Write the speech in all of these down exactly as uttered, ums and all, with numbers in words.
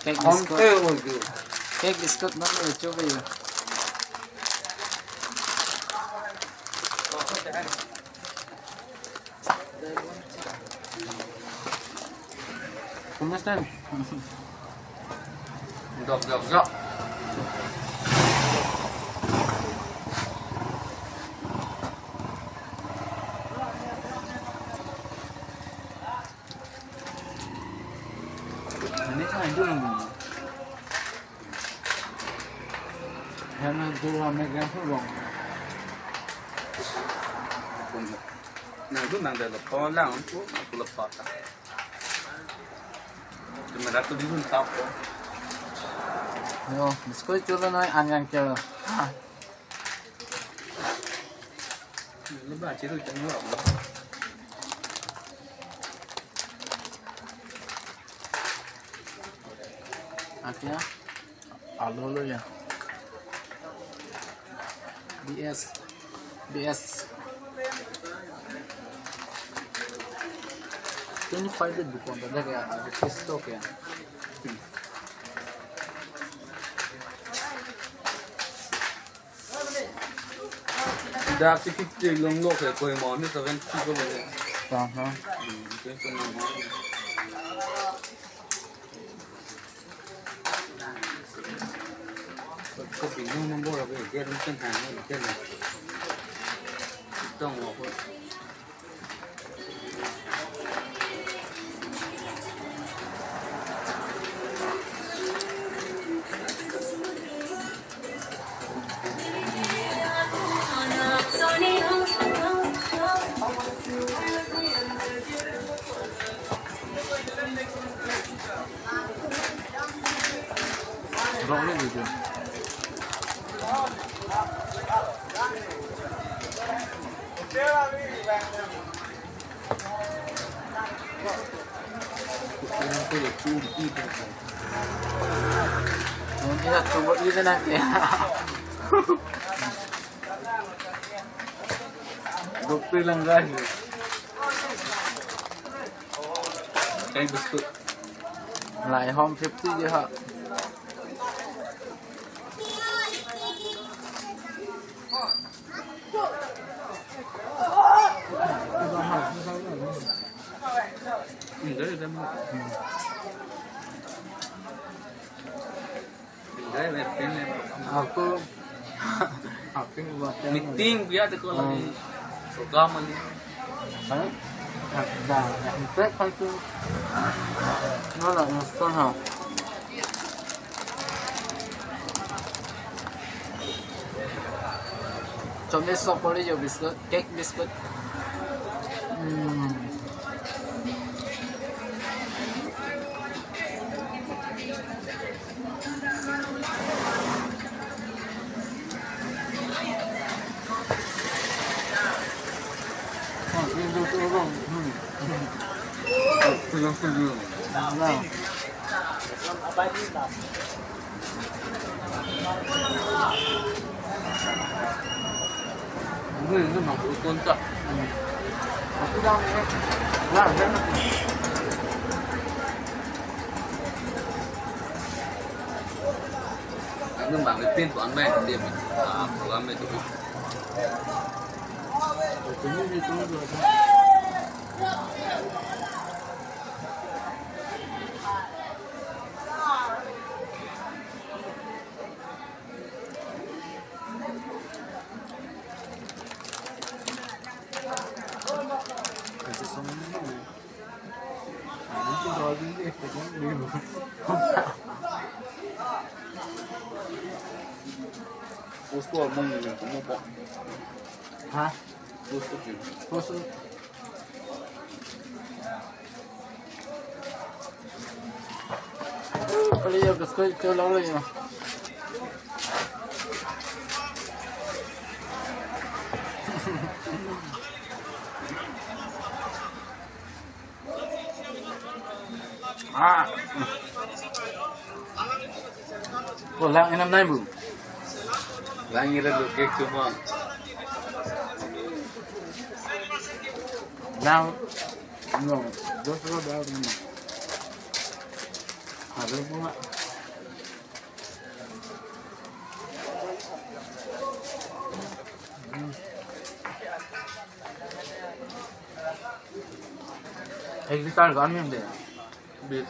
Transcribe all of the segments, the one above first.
Cake biscuit. Cake biscuit non le cho ve. Kumusta? Dok, dok, dok. Ini kan itu yang ini. Yang itu yang megang tu bang. Nang tu nang dah lepas lang tu, aku lepas tak. Cuma dah tu di pun tak apa. Yo, biscuit chulo noi anyang ke. Ah. Lepas chiru chang lo. Atia, alo lo ya. B S, B S. Twenty five de bukan pada kaya, ada stock ya. Dak si fifty long lo ke koi mo ni seventy ko le. Aha. Hmm, itu itu mo. Ko pinu number abe dia mungkin hanya itu lah. Itu mo ko. Mungkin aku buat gitu nanti. Dokter lang guys. Kayak biscuit. Lai hom fifty je ha. Enjoy them. Enjoy them. Aku, aku buat yang meeting biar tu kalau di program ni. Hah? Dah, dah, dah, dah, dah. Mana yang store ha? Chomle sok pore jo biscuit, cake biscuit. Hmm. Anu bang ipin tuan main dia. Ah, program itu. Post ko mong ni ko mo po. Ha? Post ko. Post ko. Kali ya, biscuit ke lang ya. Ah. Ko lang enam nai bu. Lang ira lo cake cuma. Lang, no, dos lo dah ni. Aduh, bunga. Ek liter kan yang deh. Bis.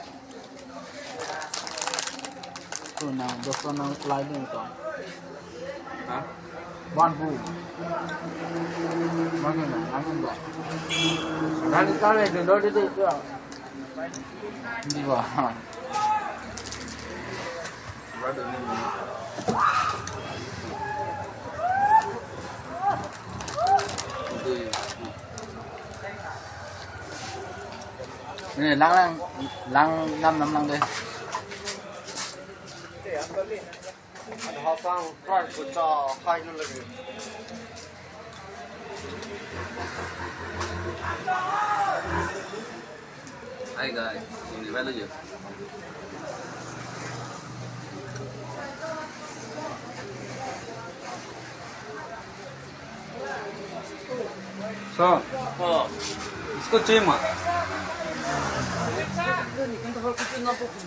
Tu nang, dos ton nang fly dun to. Ha? One bu. Mangin na, mangin ba. Dan kare de do de de. Di ba. Ini lang lang lang nam nam lang deh. Hi guys, ini balik ya. So, oh, biscuit cema.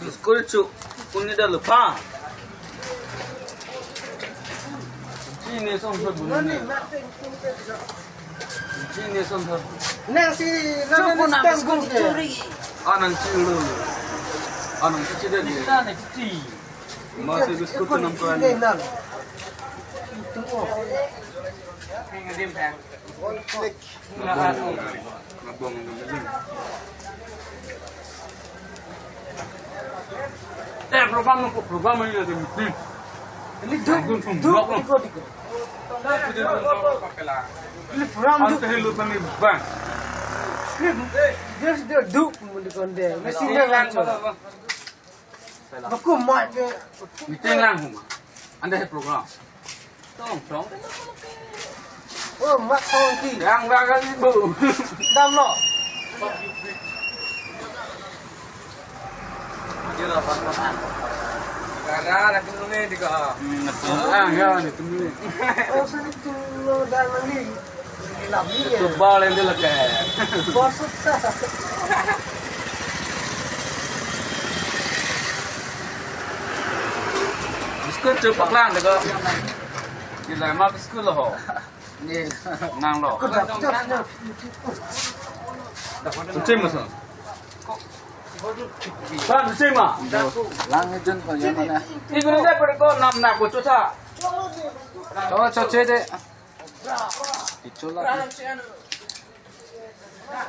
Biscuit chu, kuni dah lupa. Ini son sa bunyi. Ini son sa. Nang si, nang si, nang si, nang si. Ah, nang si dulu. Ah, nang si dulu. Masih biscuit enam kali. Eh, program nungko, program ini ada meeting. Ini duk, duk, duk. Ini program duk. Ante helu tani bang. Dia sudah duk, mau dikonde. Masih dia lancar. Baku mat ke. Meeting lang huma. Ante he program. Tong tong. Oh, mat tong ki. Yang raga ibu. Damlo. Raga lagi nunggu di ka. Hmm, ah, ya, itu dulu. Oh, sini tuh lo dan lagi. Itu bal yang dia lagi. Bosok. Biscuit cup paklang deh ko. Gila, ma biscuit lo ho. Nanglo. Cuci mas. Pan cuci ma. Lang ni jun ko ya mana? Ibu ni dah pergi ko nam nak ko cuci. Oh, cuci deh. Ichola.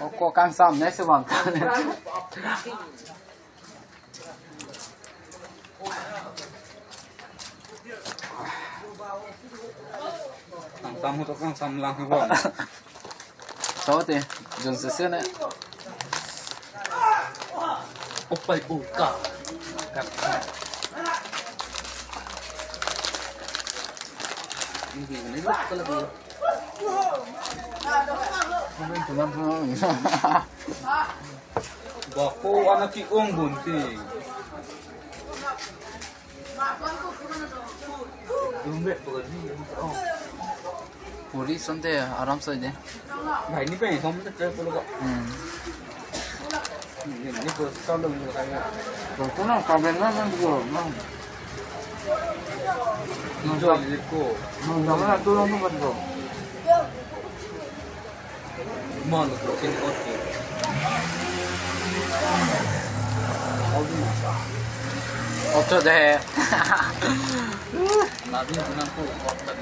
Oko kangsam ne se bang. Kangsam ho to kangsam lang ho. So te, jun sese ne. Opai uka. Ini, ini lah kalau dia. Baku anak ki ong bunting. Puri sonte aram sa de. Bhai, ini pe som te polo ko. Hmm. Ini, ini ko sa lo ni kaya. Ko na ka ben na nang ko na. Enjoy ni ko. Nang na tu nang ko. Mon ko kin ko. Auto deh. Labi nang ko ko tadi.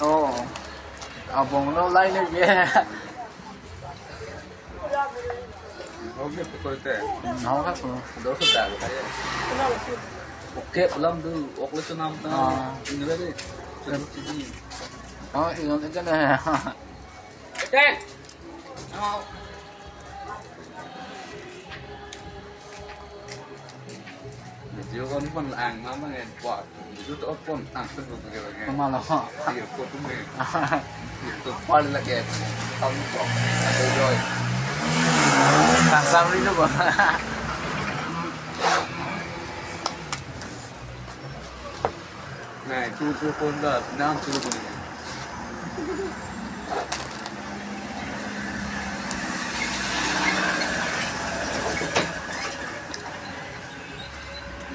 Oh. Abong no lai le ye. Oke, pokoknya. Nau kan semua. Dosa dah, kayak. Oke, belum dulu. Oke, itu nam. Ah. Ini lagi. Terus ini. Oh, ingat aja deh. Ten. Video kon pon ang mama ngen pot. Video to pon ang tu tu ke ngen. Kemana? Iya, pot tu ngen. Iya, tu pon lagi. Tam tu. Aduh, joy. Kangsam ri tu ba. Nah, itu tu pon dah, nang tu tu.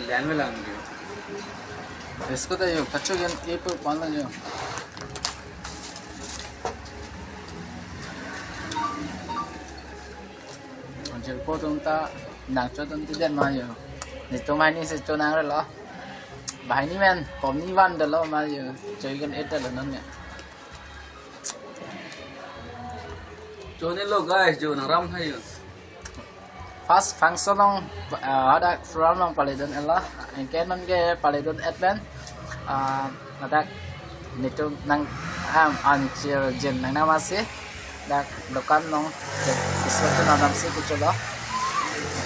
Len me lang ke. Biscuit ayo, kacho yan epo pan ayo. Anjir po tum ta nang cho tum ti den ma ayo. Netum hini si cho nang relo. Bahai ni men, kom ni van delo ma ayo. Cho ikan et delo non ya. Cho ne lo guys, cho nang ram hai yo. First function along, ah, hadak program along paledun elo, anke non ke paledun et pen, ah, hadak netum nang, am, anchir jin nang nama si, dak dukan along, biscuit tu nanam si kuchulo.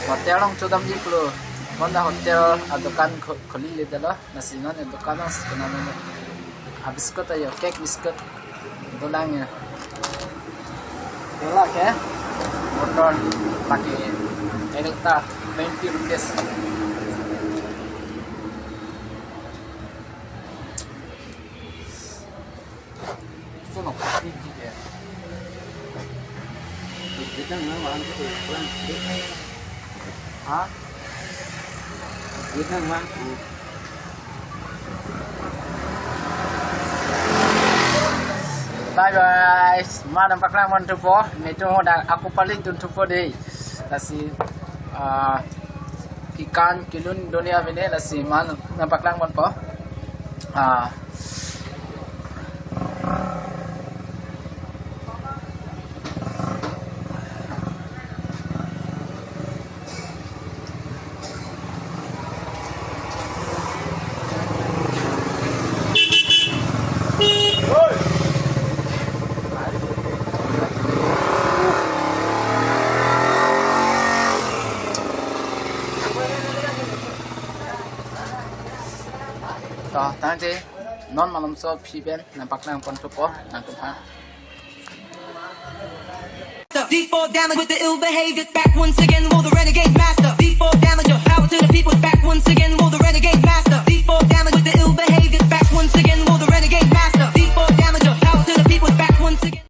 Hotel along chodam ji pulo, non dak hotel, ah, dukan kho-, kholi le delo, lasi non dukan along si kunam. Ah, biscuit ayo, cake biscuit. Dolang ya. Dolang ya. Motor lagi. Ekta twenty rupees. Sono, ini ya. Kita nggak makan itu, pulang. Ha? Kita nggak makan. Bye bye. Ma nangpaklang pon thupo. Netum hadak ako paledun thupo dei. Lasi, ah, kekan kelun dunia bine lasi ma nangpaklang ponpo. Ah. To, tangte, non malomso aphi pen nangpaklang pon thupo nangtum ha. D four damage with the ill behavior. Back once again, will the renegade master. D four damage, power to the people. Back once again, will the